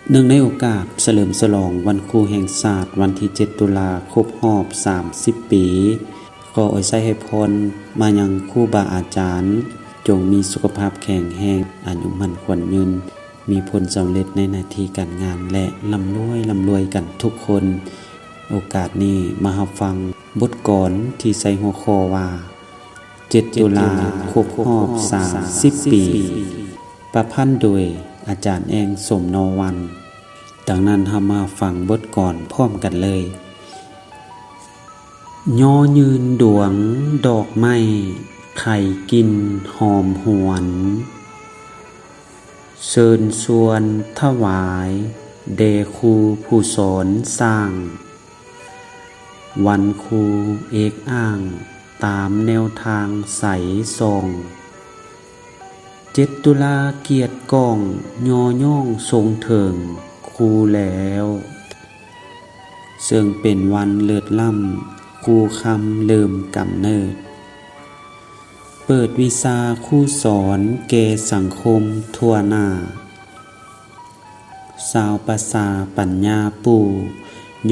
ເນື່ອງໃນໂອກາດສະເຫຼີມສະຫຼອງວັນຄູແຫ່ງຊາດ ວັນທີເຈັດ ຕຸລາ ຄົບຮອບ ສາມສິບ ປີ, ຂໍອວຍໄຊໃຫ້ພອນມາຍັງຄູບາອາຈານ, ຈົ່ງມີສຸຂະພາບແຂງແຮງ, ອາຍຸໝັ້ນຂວັນຍືນ, ມີຜົນສຳເລັດໃນໜ້າທີ່ການງານ ແລະ ລ່ຳລວຍ, ລ່ຳລວຍກັນທຸກຄົນ. ໂອກາດນີ້ມາຮັບຟັງບົດກອນທີ່ໃສ່ຫົວຂໍ້ວ່າ ເຈັດ ຕຸລາ ຄົບຮອບ ສາມສິບ ປີ, ປະພັນໂດຍອາຈານແອງ ສົມນວັນ. ດັ່ງນັ້ນ ເຮົາມາຟັງບົດກອນພ້ອມກັນເລີຍ. ຍໍຍືນດວງດອກໄມ້ ໄຂ່ກິ່ນຫອມຫວນ, ເຊີນຊວນຖວາຍແດ່ຄູຜູ້ສອນສ້າງ, ວັນຄູເອກອ້າງຕາມແນວທາງໃສສ່ອງ, ເຈັດ ຕຸລາກຽດກ້ອງຍໍຍ້ອງຊົງເຖິງຄູແລ້ວ, ເຊິ່ງເປັນວັນເລີດລ້ຳ ຄູຄຳເລີ່ມກຳເນີດ, ເປີດວິຊາຄູສອນແກ່ສັງຄົມທົ່ວໜ້າ, ຊາວປະຊາປັນຍາປູ້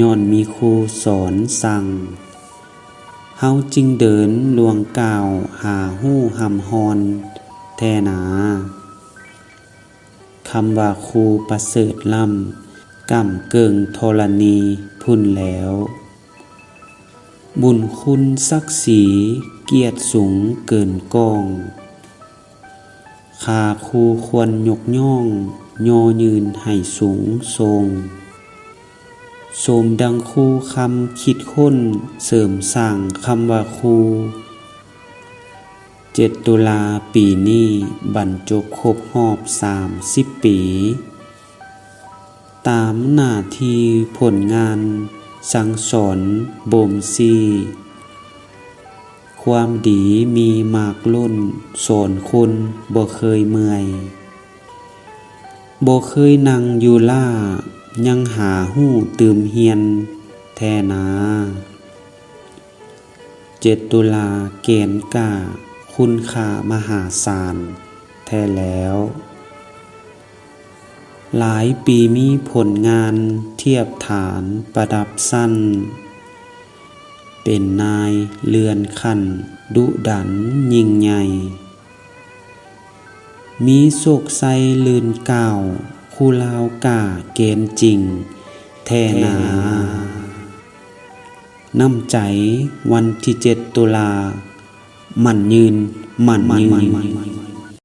ຍ້ອນມີຄູສອນສັ່ງ, ເຮົາຈຶ່ງເດີນລວງກ້າວຫາຮູ້ຮ່ຳຮ້ອນແທ້ນາ. ຄຳວ່າຄູປະເສີດລ້ຳ ກ້ຳເກີງທໍລະນີພຸ້ນແລ້ວ, ບຸນຄຸນສັກສີກຽດສູງເກີນກ້ອງ, ຂ້າຄູຄວນຍົກຍ້ອງຍໍຍືນໃຫ້ສູງສົ່ງ, ສົມດັ່ງຄູຄຳຄິດຄົ້ນເສີມສ້າງຄຳວ່າຄູ. ເຈັດ ຕຸລາປີນີ້ບັນຈົບຄົບຮອບ ສາມສິບ ປີ, ຕາມໜ້າທີ່ຜົນງານສັ່ງສອນບົ່ມຊີ້, ຄວາມດີມີມາກລົ້ນສອນຄົນບໍ່ເຄີຍເມື່ອຍ, ບໍ່ເຄີຍນັ່ງຢູ່ລ້າ ຍັງຫາຮູ້ຕື່ມຮຽນແທ້ນາ. ເຈັດ ຕຸລາແກ່ນກ້າຄຸນຄ່າມະຫາສານແທ້ແລ້ວ, ຫຼາຍປີມີຜົນງານທຽບຖານປະດັບຊັ້ນ, ເປັນນາຍເລື່ອນຂັ້ນດຸດັນຍິ່ງໃຫຍ່, ມີໂຊກໄຊລື່ນກ້າວ ຄູລາວກ້າແກ່ນຈິງແທ້ນາ. ນ້ຳໃຈວັນທີເຈັດ ຕຸລາ ໝັ້ນຍືນ ໝັ້ນຍືນ.